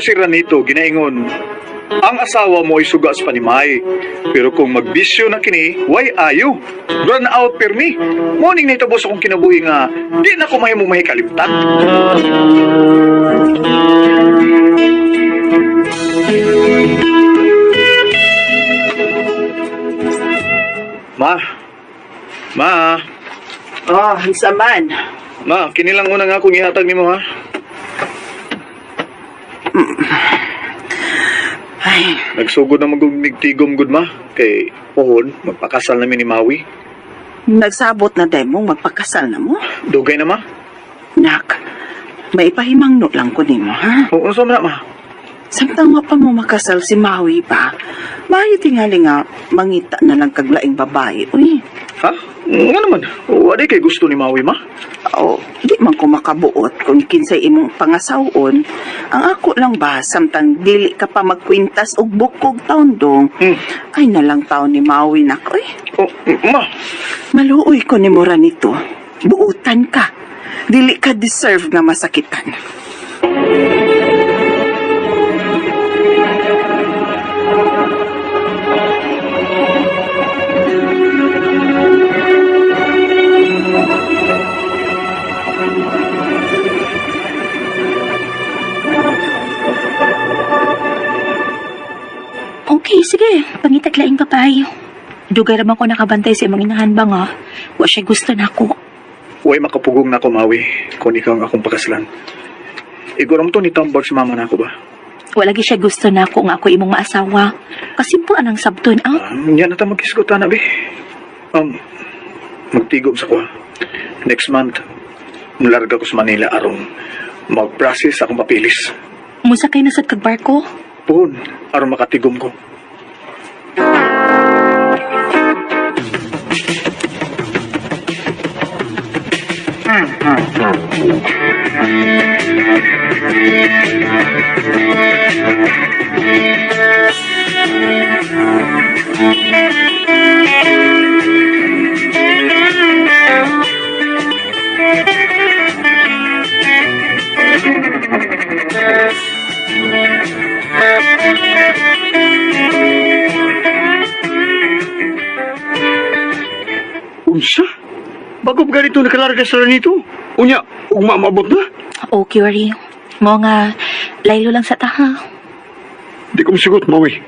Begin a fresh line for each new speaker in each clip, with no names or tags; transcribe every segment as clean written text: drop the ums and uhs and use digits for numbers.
si Ranito, ginaingon, ang asawa mo ay suga sa panimay. Pero kung magbisyo na kini, way ayo. Run out permi. Morning na itabo sa akong kinabuhi nga, di na ko mahimong mahikalimtan. Ma. Ma.
Oh, unsa man?
Ma, kinilang una nga akong ihatag nimo ha.
Ay,
Nagsugod na magugmigtigom gud ma. Kay pohon, magpakasal namin ni Maui.
Nagsabot na day mong magpakasal na mo.
Dugay na ma.
Nak, may ipahimangno lang ko nimo, ha?
O, unsa man na ma?
Samtang wa pa mo makasal si Maui ba, maayo tingali nga mangita na lang kaglaing babae, uy.
Ha? Nga naman, wa di kay gusto ni Maui ma.
O, di man ko makabuot kung kinsay imong pangasawon. Ang ako lang ba, samtang dili ka pa magkwintas og bukog taon dong, ay nalang taon ni Maui nak, uy.
Oh, ma,
Maluoy ko ni Mora nito. Buutan ka. Dili ka deserve nga masakitan.
Okay, sige. Pangitag laing babae. Dugay raman ko nakabantay sa imong inahan ba nga. Wa siya gusto nako.
Way makapugong na ko Maui kung ikaw ang akong pakaslan. Iguram to ni tambag si mama nako ba?
Wala gi siya gusto nako nga ako imong maasawa. Kasimple anang sabton ah.
Nya na ta maghisgot ana be. Magtigom sa kuha. Next month, mularga ko sa Manila aron mag-process akong papilis.
Musa kay nasad kag barko.
Pohon, aron makatigom ko.
Unsa? Bago pa ganito nakalarga sa nito? Unya, ugma maabot na?
Okay, worry. Mo nga laylo lang sa taha.
Di ko masugot, Maui.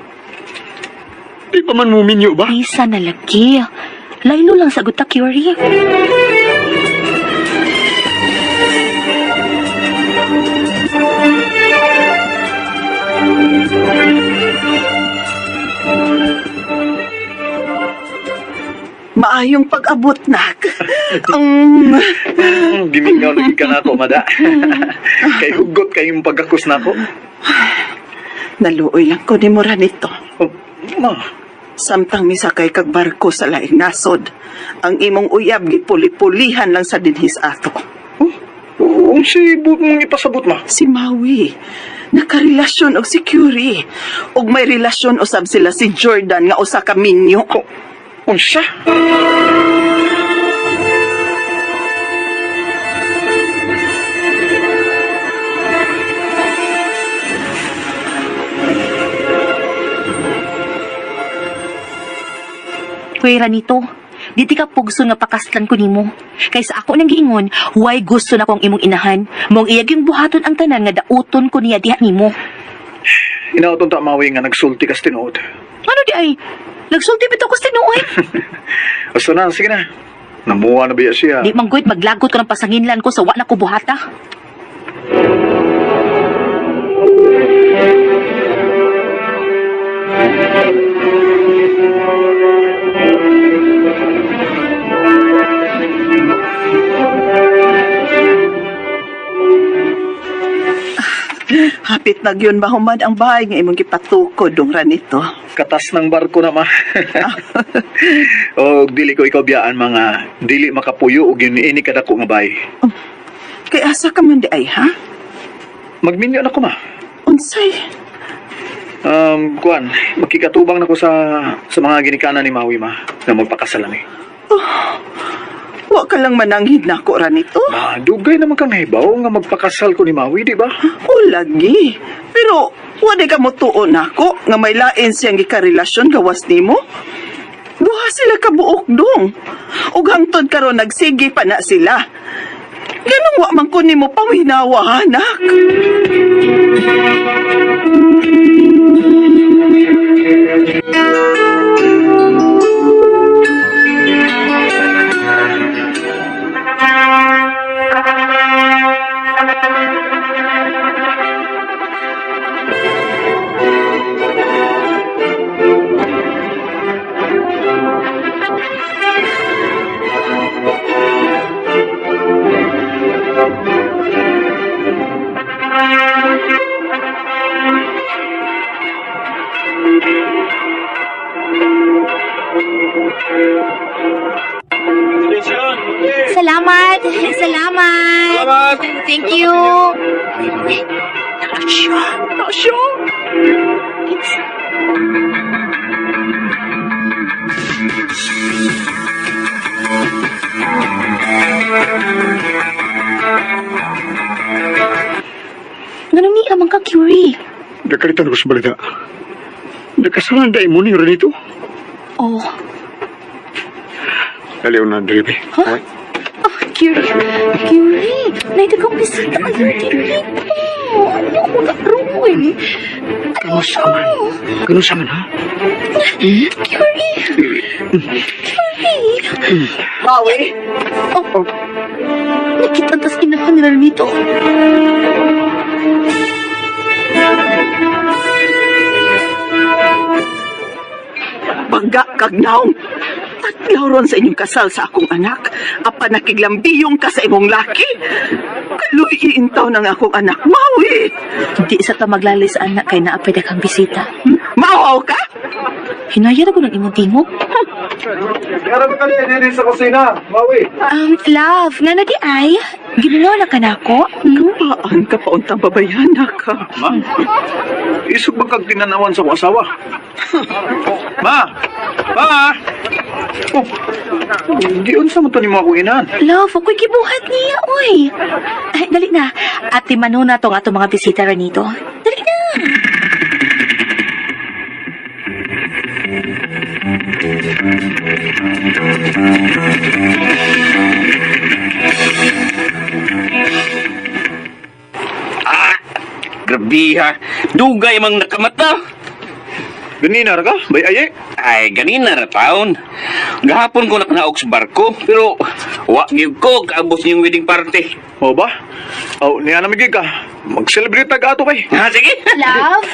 Di pa man mo minyo ba?
Isa na lagi. Laylo lang sa guta, Curie.
Maayong pag-abot, nak.
Gimingaw lagi ka na ako, mada. Kay hugot kayong pagkakos na ako.
Naluoy lang ko ni Mora nito.
Oh, ma,
Samtang misakay kag barko sa laing nasod, ang imong uyab gipuli-pulihan lang sa dinhis ato.
oh, unsay buot mong ipasabot ma?
Si Maui, nakarelasyon og si Curie. Og may relasyon usab sila si Jordan nga usa ka minyo.
Oh, unsa?
Kuya Ranito, di ti ka pugso nga pakaslan ko nimo. Kay sa ako nang giingon, way gusto na ko ang imong inahan. Mong iyag yung buhaton ang tanan nga dauton ko niya diha nimo.
Inauton ta Maui nga nagsulti kas tinuod.
Ano di ay? Nagsulti bitaw ko sa tinuod.
Basta na, sige na. Namuha na ba siya?
Di man gud maglagot ko ng pasanginlan ko sa wa na ko buhata.
Hapit na gyud mahuman ang bahay nga imong gipatukod dong Ranito.
Katas ng barko na ma. O dili ko ikaw biyaan mga dili makapuyo og yun ini kadako nga bay.
Kay asa ka man di ay ha?
Magminyo na ko ma.
Unsay?
Kuan, makikatubang na ko sa mga ginikanan ni Maui ma na magpakasal eh.
Wa ka lang mananghid nako Ranito.
Ma, dugay naman kang nahibaw nga magpakasal ko ni Maui, di ba?
O lagi. Pero wa di ka motuo nako nga may lain siyang gikarelasyon gawas nimo. Duha sila kabuok dong. Ug hangtod karon nagsige pa na sila. Ganong wa man ko nimo paminawa, anak.
Salamat! Salamat! Thank you!
Na siya.
Ganun ni amang ka, Curie.
Nakalitan ko sa balita. Nakasalan dahil mo ni Renito.
Oh.
Dali na, Dribe.
Huh? Oh, Curie. Curie. Naito kong bisita. Ayaw, Curie. Ano ko na roon?
Kamusta ka man? Kamusta man, ha?
Curie. Curie.
Maui,
Oh. Nakita tas inahan nila nito.
bangga kag naong. Tatlaw ron sa inyong kasal sa akong anak. Apan nakiglambiyong ka sa imong laki. Kaluy iintaw ng akong anak. Maui!
Di sa ta maglalis anak kay naapay kang bisita.
Maawaw ka?
Hinaya ra ko ng imong tingog.
Meron ka dito sa kusina, Maui.
Love, nga na di ay. Ginuno na ka na ako. Hmm?
Paan ka pauntang babayana ka?
Ma, isog bang kag tinanawan sa akong asawa? Ma! Ma! Oh, giunsa mo to nimo akong inahan?
Love, ako'y gibuhat niya, oy. Ay, dali na. Ate Manuna tong ato mga bisita ranito. Dali na.
Ah, grabe ha. Dugay mang nakamata.
Ganina ra ka? Bay aye.
Ay, ganina ra taon. Gahapon ko nakanaog sa barko, pero wa gyud ko kaabot niyong wedding party.
O ba? Oh, niya na migig ka. Mag-celebrate tag ato kay.
Ha, sige.
Love?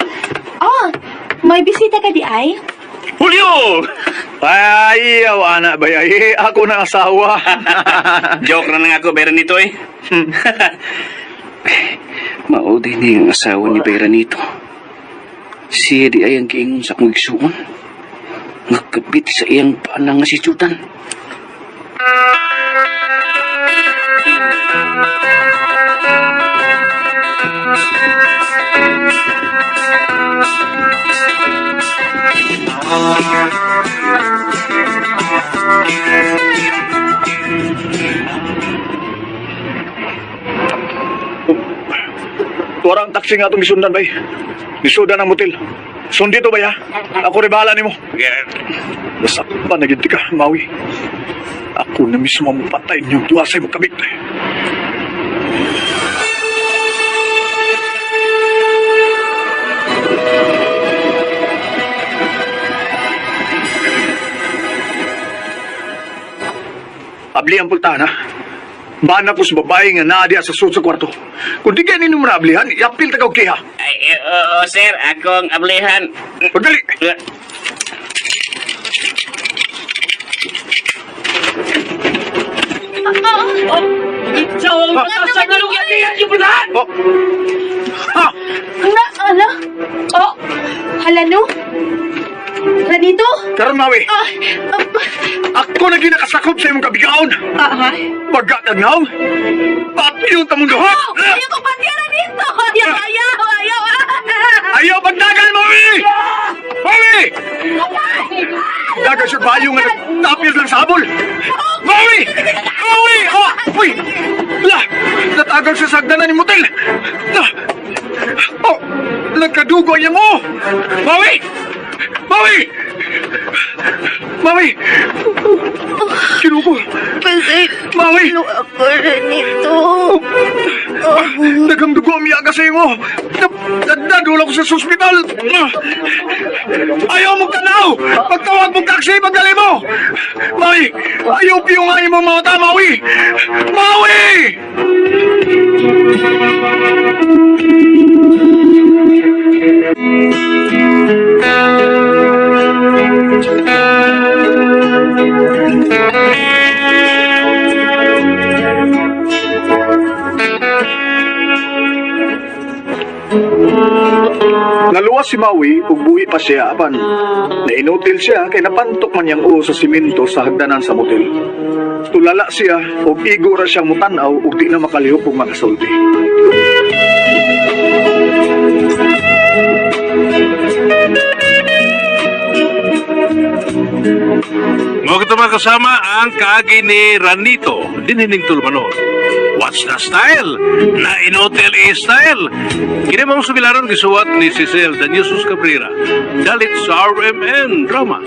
Oh, may bisita ka di ay?
Julio!
Ay, aw ana bay aye. Ako na asawa.
Joke na lang ako, Beranito eh. Mao din ni ang asawa ni Beranito. Siya di ay ang giingon sa akong igsuon. Nagkabit sa iyang paanang nga si Jutan.
Tuwara ang taxi nga atong gisundan bay. Nisudan ang motel. Sundito bay ha. Ako rin bahala nimo. Nasakpan na gid ka, Maui. Ako na mismo ang patay niyong duha sa imong kabit. Abli ang pultahan, ha? Bana ko sa babae nga naa diha sa sud sa kwarto. Kung di kayo ninyo marablihan, iapil tagaw kiha.
Ay, oo, sir, akong ablihan.
Pagdali! Oh. Ha!
Na, ala? Oh, hala no? Ranito?
Karon Maui,
Ah, ah,
ako na ginakasakop sa imong kabigaon.
ah, ha?
Baga kag naw. Patiyong tamong duha.
Oh, ayaw ko pati Ranito! Ayaw, ayaw, ayaw!
Ayaw pagdagan, Maui! Maui! Dagan siya bayo nga nagtapil lang sa habol! Maui! Maui! Oh! Uy! La! Natagal siya sa hagdanan ni motel! La! Oh! Nagkadugo niya mo! Maui! Maui! Maui! Kinuko! Maui!
Ako nito.
Daghang dugo ang miyaga sa imo. Nadula ko sa ospital. Ayaw mong tanaw! Pagtawag mong taxi, pagdali mo! Maui! Ayaw piyo nga imong mga mata, Maui! Maui! Naluwas si Maui ug buhi pa siya apan nainutil siya kay napantok man niyang ulo sa simento sa hagdanan sa motel. Tulala siya ug igo ra siyang mutan-aw ug di na makalihok og makasulti.
Mga kita mga kasama ang kaagi ni Ranito, dinhining Tulmanon. What's the style? Na inotel style. Kini mong sugilaron gisuwat ni Cecil Daniel Cabrera. Dalit sa RMN Drama.